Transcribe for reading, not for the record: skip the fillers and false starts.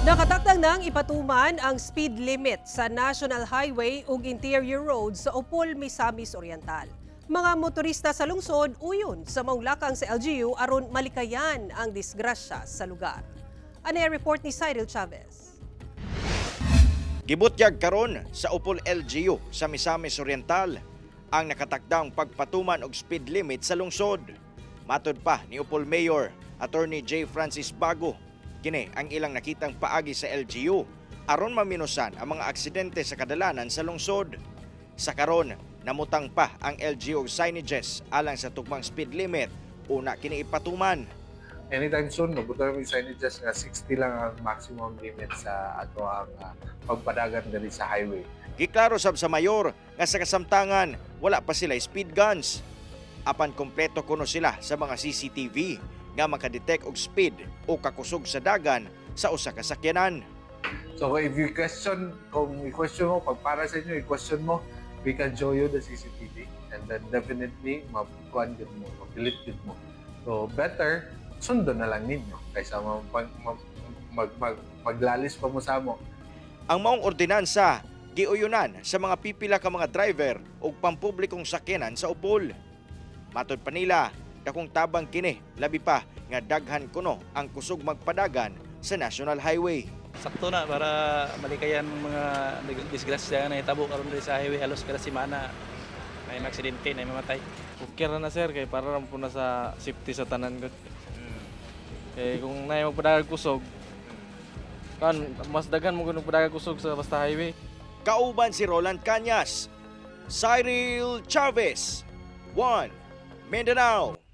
Nakatakdang nang ipatuman ang speed limit sa National Highway ug interior roads sa Opol, Misamis Oriental. Mga motorista sa lungsod uyon sa maong lakang sa LGU aron malikayan ang disgrasya sa lugar. Ano ang report ni Cyril Chavez? Gibutyag karon sa Opol LGU sa Misamis Oriental ang nakatakdang pagpatuman og speed limit sa lungsod. Matod pa ni Opol Mayor Attorney J. Francis Bago, kini ang ilang nakitang paagi sa LGU aron maminusan ang mga aksidente sa kadalanan sa lungsod. Sa karon, namutang pa ang LGU og signages alang sa tugmang speed limit una kini ipatuman. Anytime soon, mabuto yung signages nga 60 lang ang maximum limit sa ato ang pagpadagan diri sa highway. Giklaro sab sa mayor nga sa kasamtangan wala pa sila speed guns. Apan kompleto kuno sila sa mga CCTV nga makadetect og speed o kakusog sa dagan sa usa ka sakyanan. So if you question, kung i-question mo, pag para sa inyo, i-question mo, we can show you the CCTV and then definitely makuan gud mo, mapilit gud mo. So better, sundon na lang ninyo kaysa maglalis pa mo sa amo. Ang maong ordinansa giuyunan sa mga pipila ka mga driver ug pampublikong sakyanan sa Opol. Matod pa nila, dakong tabang kini, labi pa nga daghan kuno ang kusog magpadagan sa National Highway. Sakto na para malikayan ang mga disgrasya na hitabo karon diri sa highway. Halos kada semana may aksidente, na mamatay. Okay ra na, sir, kay para ra po na sa safety sa tanan gud. Eh kung naay magpadagan kusog, kan mas daghan mo kuno padagan kusog sa basta highway. Kauban si Roland Cañas, Cyril Chavez, 1 Mindanao.